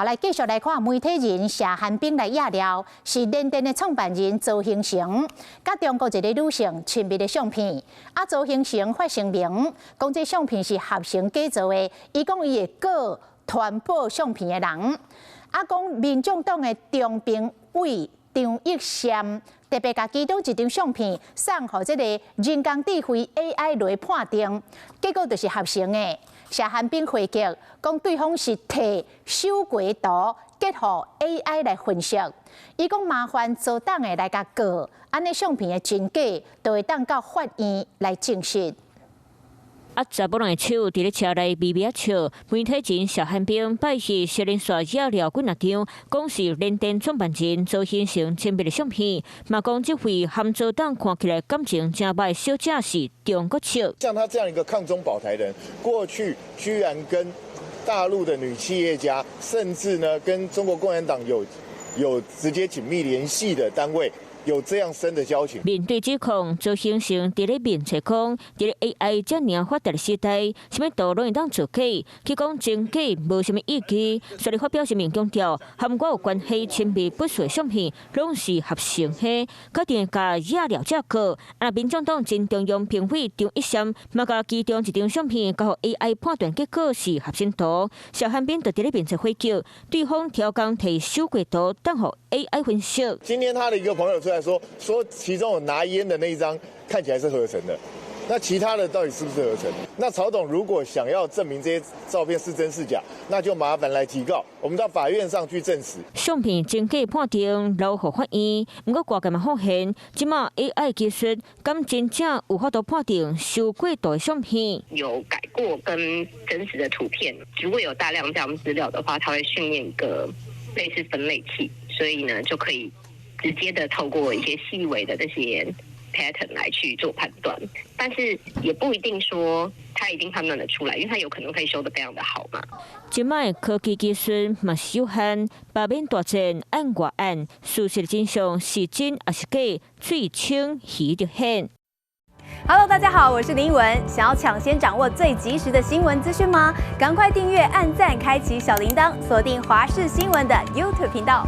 來繼續來看媒體人謝寒冰來掖料，是聯電的創辦人曹興誠，佮中國一个女性親密的相片。啊，曹興誠發聲明，講這相片是合成假造的，伊講伊會告傳播相片的人。啊，講民眾黨的中評委張益善特別共其中一張相片送予這个人工智慧 AI 來判定，結果就是合成的。謝寒冰回擊，講對方是提修過圖結合 AI 來分析。伊講麻煩曹黨的來共告，按呢相片的真假，就會當到法院來證實。啊！查某人的手佇咧車內微微仔笑，媒體人謝寒冰拜四小連續掖料幾若張，講是聯電創辦人曹興誠親密的相片，嘛講這位含曹董看起來感情誠䆀小姐是中國籍。像他這樣一個抗中保台的人，過去居然跟大陸的女企業家，甚至呢跟中國共產黨有直接緊密聯繫的單位，有這樣深的交情。面對指控，曹興誠佇咧面冊講，佇咧 AI 遮爾發達的時代，啥物圖攏會當造假，去講真假無啥物意義。所以發表聲明強調，和我有關係親密不實的相片，攏是合成的，決定共掖料者告。啊，民眾黨前中央評委張益善嘛，共其中一張相片交予 AI 判斷結果是合成圖。謝寒冰就佇咧面冊回擊，對方刁工提修過圖，等予 AI 分析。今天他的一個朋友出來說其中有拿菸的那一張看起來是合成的，那其他的到底是不是合成？那曹董如果想要證明這些照片是真是假，那就麻煩來提告，我們到法院上去證實。相片真假判定留予法院，毋過外界嘛發現，這馬 AI 技術敢真正有法度判定修過圖的相片？有改過跟真實的圖片，如果有大量這樣資料的話，它會訓練一個類似分類器，所以呢就可以直接的透過一些細微的這些 pattern 來去做判斷，但是也不一定說他一定判斷得出來，因為他有可能可以修得非常的好嘛。這擺科技技術嘛是有限，罷免大戰按外按，事實真相是真抑是假，水清魚就顯。 Hello，大家好，我是林文。想要搶先掌握最及時的新聞資訊嗎？趕快訂閱、按讚、開啟小鈴鐺，鎖定華視新聞的 YouTube 頻道。